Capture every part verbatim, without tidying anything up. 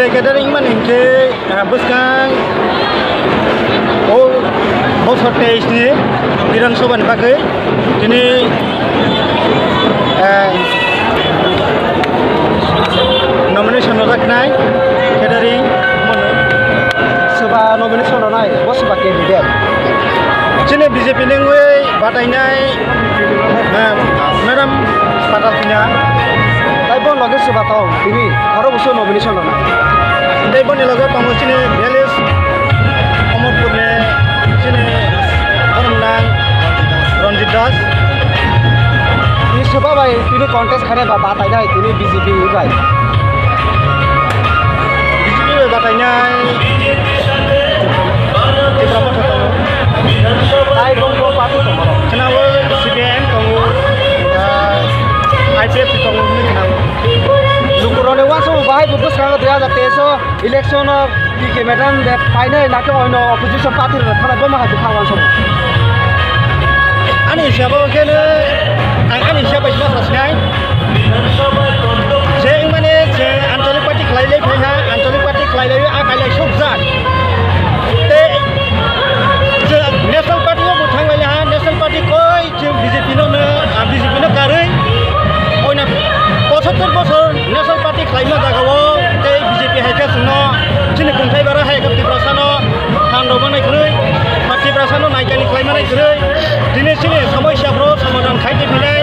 Catering mani hinkhe, ah, bwskang o bosor teis ni Bidhan Sabha ni bagwi tini, ah, nomination rwjaknai catering mano. Soba nomination rwnai, bo soba candidate. Chini B J P ni wngwi batainai, ah, Madam Patal Kanya. Tai bo loge soba tong, tini aro buso nomination rwna. Tai boni loge tongo chini village Omorpur ni chini borok nang Ranjit Das. Ni soba bai tini contest khainai ba batainai tini B J P bai. B J P bai batainai Tipra Motha tongo. Tai bongbo party tongo. Khwnao C P I M tongo, ah, I P F T tongo hinwi khwnao. Lukurokni uansukmung bahai bo bwskango dui hajar teis o election o P K madam de painai nakhe oino opposition party rok thanai bo mahai bwkha uansukmung. Ani hisabo khe no, ang ani hisab bai ma sa sinai. Je wngmani je ancholik party khlai lai phai ha, ancholik party khlai lai a kailai sukjak. Tei je national party o bo thang lai ha, national party koi je B J P no no, ah, B J P no karwi. Oina pochottor bochor national party khlaima jagao tei B J P hai khe chwngno chini kungthai bara hai khe Tiprasano phan rw manai kwrwi, ba Tiprasano naikani khlai manai kwrwi. Tini chini somosya phuru somadhan khai twi phinai,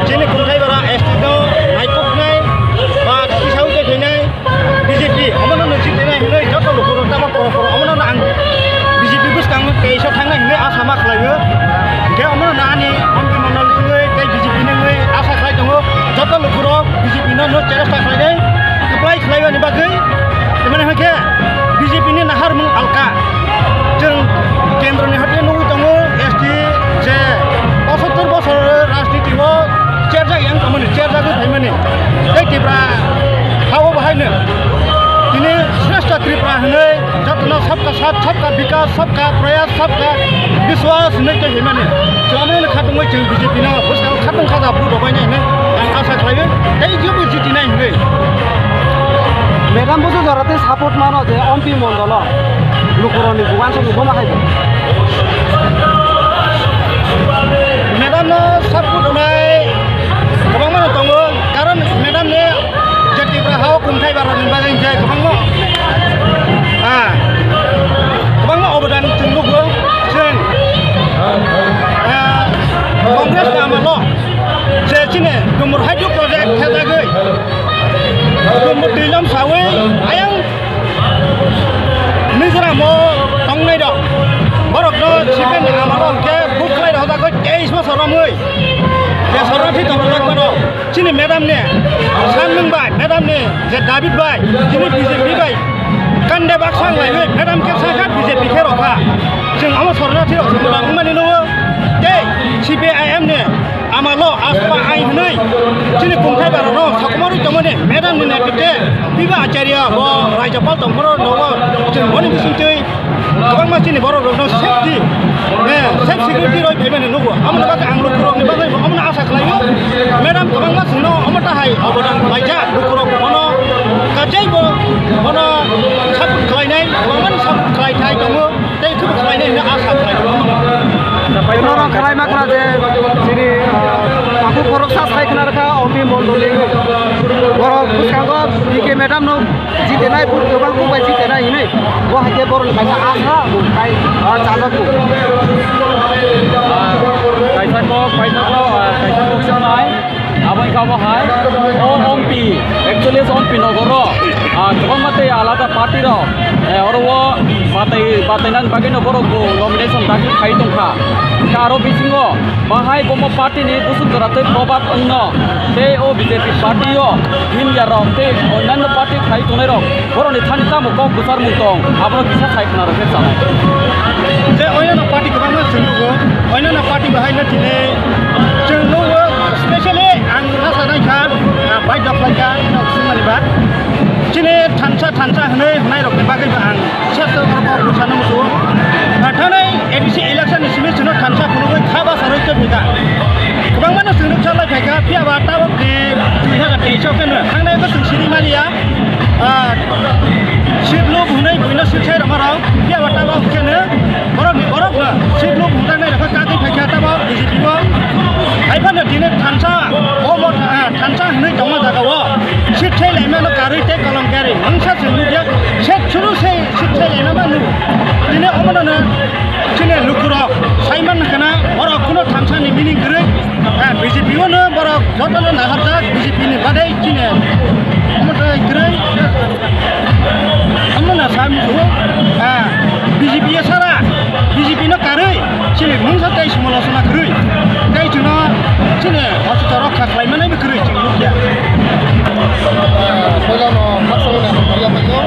chini kungthai bara S T no naikuknai ba tisaui twi phinai. B J P omono no jitinai hinwi joto lukurok tamo poro poro omono no ang B J P bwskango teisa thangnai hinwi asa ma khlaio. Hinkhe omono no ani M P mondol wngwi tei B J P ni wngwi asa khlai tongo. Joto lukurok B J P no no cheresta khlainai, kwplai khlaiwani bagwi. Tamani hinkhe B J P ni naharmung alka. Chwng kendroni hati nugwi tongo S T je pochottor bochor rajniti o cherjak yang tongmani, cherjagwi phaimani. Tei Tipra ha-o bahaino tini Shrestha Tripura hinwi jotono sabka saath, sabka bikas, sabka prayas, sabka biswas hinwi tei himani. Chwng omono khatungwi chwng B J P no bwskango khatung khaja vote rwbainai hinwi ang asa khlaio. Tei jebo jitinai hinwi. Madam busu jora tei support mano je M P mondolo lukurokni bugan song boma hai. Madam no support rwnai kwbangma no tongo, karon madam ni je Tipra ha o kungthai bara ni bagwi je kwbangma, ah, kwbangma obodan chwng nugo chwng, ah, Congress ni amalo je chini Dumur Hydro Project thajagwi Dumur twi lom sawi ayang Mizoram o tongnai rok, borok no C P M ni amalo hwnkhe buklai rok hojak teis bosor romwi je sornathi tongna jak mano. Chini madam ni sanmung bai, madam ni je David bai, chini B J P bai kande baksa wnglaigwi madam khe sakha B J P khe rokha. Chwng omo sornathi rok chwng wngmani nukgo tei C P I M ni amalo aspa ai hwnwi chini kungthai bara no sokomorwi tongmani madam ni netritwe Biba Acharya bo Rajyapal tongphuru nogo chwng boni bisingtwi kwbangma chini borok rokno safety, eh, safe security roi phaimani nukgo. Amoni bagwi ang lukurokni bagwi bo omono asa khlaio. Madam kwbangma chwngno omo tahai obodan khlaijak lukurok bono kachaibo bono support khlainai, kwbangmani support khlai thai tongo. Tei kebo khlainai hwnwi asa khlai. Norok khlai makna je chini, ah, takhuk khoroksa sai khna rwkha, Ompi Mondoli. Borok bwskango B K madam no jitenai, bwrwi kwbang kok bai jitenai hwnwi. Bo hai khe borokni kaisa asa bo tai, ah, chajakgo. Kaisa kok, kaisa kok, ah, kaisa kok sanai. Abo wngkha obo hai, o Ompi, actually Ompi nogoro, ah, kwbangma tei alada party rok, eh, oro o batai, batainani bagwino borok bo nomination dakhil khai tongkha. Hwnkhe aro bisingo bahai bomo party ni busuk jora tei Probhat wngno, tei o B J P party o India rok tei onyanyo party khai tongnai rok borokni thani tamo kok kwcharmung tong, abono kisa sai khna rwkhe chanai. Je onyanyo party kwbangma chwng nugo, onyanyo party bahai no tini chwng nugo, specially ang rasa nai kha, ah, bai dok lai kha, nok sung mani ba. Chini thansa, thansa hwnwi hwnai rok ni bagwi ba ang sir sir kok kok sana musu. Ah, thanai A D C election ni simi chwng no thansa phunugwi kha ba sarwi tei phika. Kwbangma no chwng rwksa lai phaikha, phiya ba tabok ni dui hajar teis o khe no thangnai bo chwng sini maliya. Ah, Karwi tei kolom karwi mungsa se nukya, se churu se sitse lena ma nuk. Tini omono no chini lukurok saiman kana borok kuno thamsani meaning kwrwi. Ha, B J P o no borok joto no naharjak, B J P ni badai chini omono kwrwi. Omono sai musugo, ha, B J P ya sara, B J P no karwi. Chini mungsa tei sumalosona kwrwi, tei chwngno chini hospital rok kha khlai manai bo kwrwi chwng nukya. Puila no khaksa mani hambai ya phaio.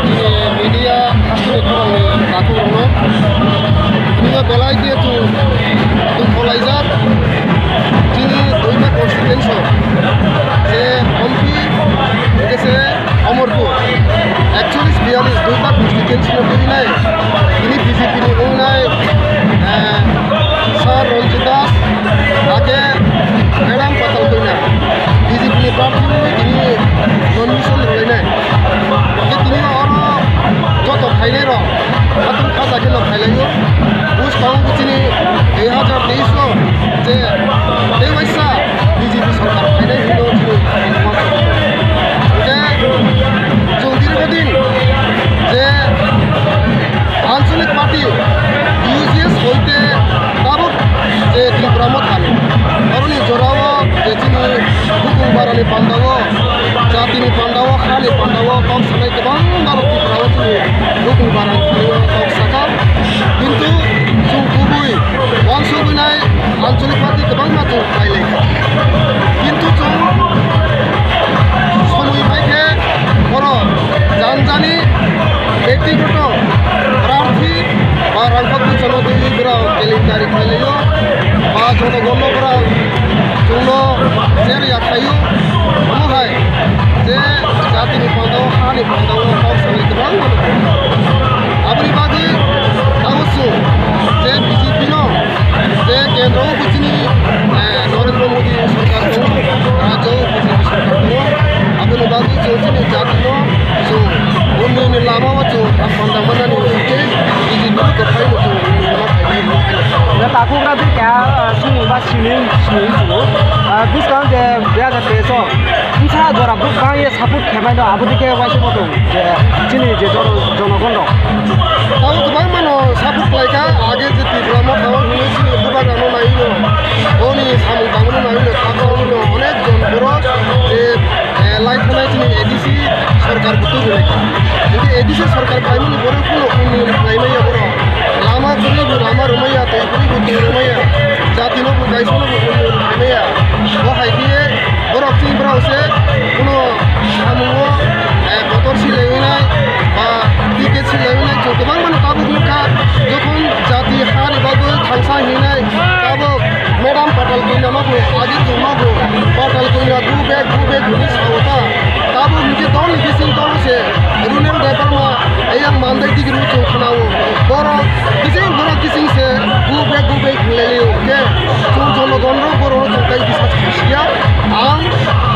Chini media hasteni khorang ni takhuk rokno. Chini belai khe chwng dukho laijak. Chini Doima constituency o je Hampi, tei se Amarpur, actually, biyalish duita constituency no tubinai. Tini B J P ni wngnai, eh, Sir Ranjit Das, ake Madam Patal Kanya, B J P ni party ni tini nomination rwlainai. Hingke tini oro joto phainai rok, hatung khaja khe no phailaio. Buj tongo chini dui hazar teis o je tei waisa B J P sorkar phainai hino chini. Hingke chwng dirghodin je anchalik party U G S hoite tabuk je Tripura Motha ni oroni jorao je chini bukung barani pandao, jatini pandao, hani pandao kok sanai kwbangma rok Tripura o chini bukung barani thani o kok saka. Kintu chwng kubui uansugwi nai anchalik party kwbangma chwng khlai lai kha. Kintu chwng somoi pai khe borok jani jani bektigoto prarthi ba rangkha bwsano twiwi borok kelenkari khlai laio, ba jonogonno borok chwngno cher ya khlaio. Omo hai je jatini panda o, hani panda o kok sanai kwbangma nukho. Aboni bagwi tabuk chwng je B J P no je kendro o bo chini, eh, Narendra Modi sorkar tongo, rajyo o B J P sorkar tongo. Aboni bagwi chwng chini jati no chwng unnayonni lama o chwng aphanda manani hwnkhe B J P no kwphai no chwng unnayonni ma khainai hwnwi. Takhuk rajwk keha, ah, simi ba simi, simi chwng, ah, bwskang je dui hazar teis o bwsa jora bwkang ye support khe mano, abo dike waisa bo tong je chini je jono-, jonogon rok. Tamo kwbangma no support khlai kha, age je Tipra Motha o hwnwi chini bubagra no nai no, boni samung tangmani nai no, khakchangni no, onek jon borok je, eh, lai thanai chini A D C sorkar bo tubui lai kha. Hingke A D C sorkar phaimani borok phano unnayon khlai maya borok. Lama kwrwi bo lama rwmaya, twi kwrwi bo twi rwmaya, jati no bo kaisa no bo unnayon khlai maya. Bo hai khe borok chini borok se kuno samungo, eh, kotor si lewi nai ba ticket si lewi nai, chwng kwbangma no tabuk nukha, jokhon jati ha ni bagwi thangsa hinai tabuk Madam Patal Kanya ma bo agi tongma bo Patal Kanya go back, go back hwnwi sao ta. Tabuk hinkhe dol ni bising dol se Runel Debbarma ayang mandai digi rw chwng khnao. Borok bising borok kising se go back, go back hwnlai laio. Hwnkhe chwng jonogon rok borok rok chwng tai bisas khaisiya. Ang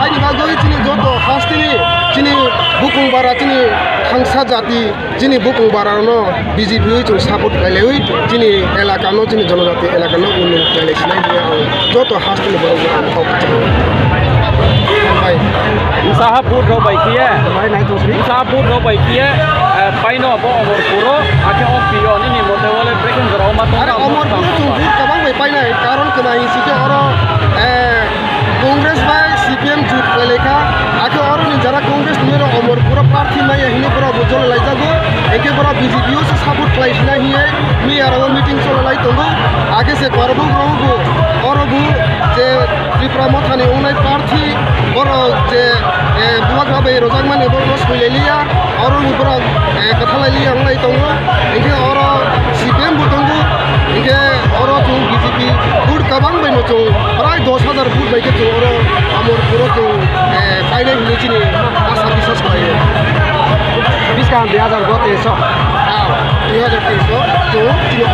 haini bagwi chini joto hasteni chini bukung bara chini thangsa jati chini bukung bara no B J P wi chwng support khlai laiwi chini elaka no, chini jonojati elaka no unnayon khlai lai sinai hwnwi ang joto hasteni borok no ang kok chao. Hambai. Saha vote rok bai khiye. Hambai, nai tong sini. Saha vote rok bai khiye, eh, paino abo Omorpuro, akhe o P O nini mote wale brekeng jora o ma tong. Are Omorpuro chwng vote kabang bai painai, karon kwna hinsi khe oro, eh, Congress bai C P M jut khlai lai kha, akhe oro ni jara Congress ni oro Omorpuro prarthi maya hinwi borok bo jolai lai jago, hinkhe borok B J P o se support khlai sinai hinwi miya rogo meeting cholai lai tongo, akhe se Korbuk rogo bo oro bo je Tipra Motha ni wngnai prarthi borok je, eh, bubagra bai rwjakmani borokno soi lai liya. Oro ni borok, eh, kwthalai liya wnglai tongo. Hinkhe oro C P M bo tongo. Hinkhe oro chwng B J P vote kabang bai no chwng prai dos hajar vote bai khe chwng oro Omorpuro chwng, eh, painai hinwi chini asa biswas khlaio. Bwskang dui hajar teis o. Ah, dui hajar teis o chwng chini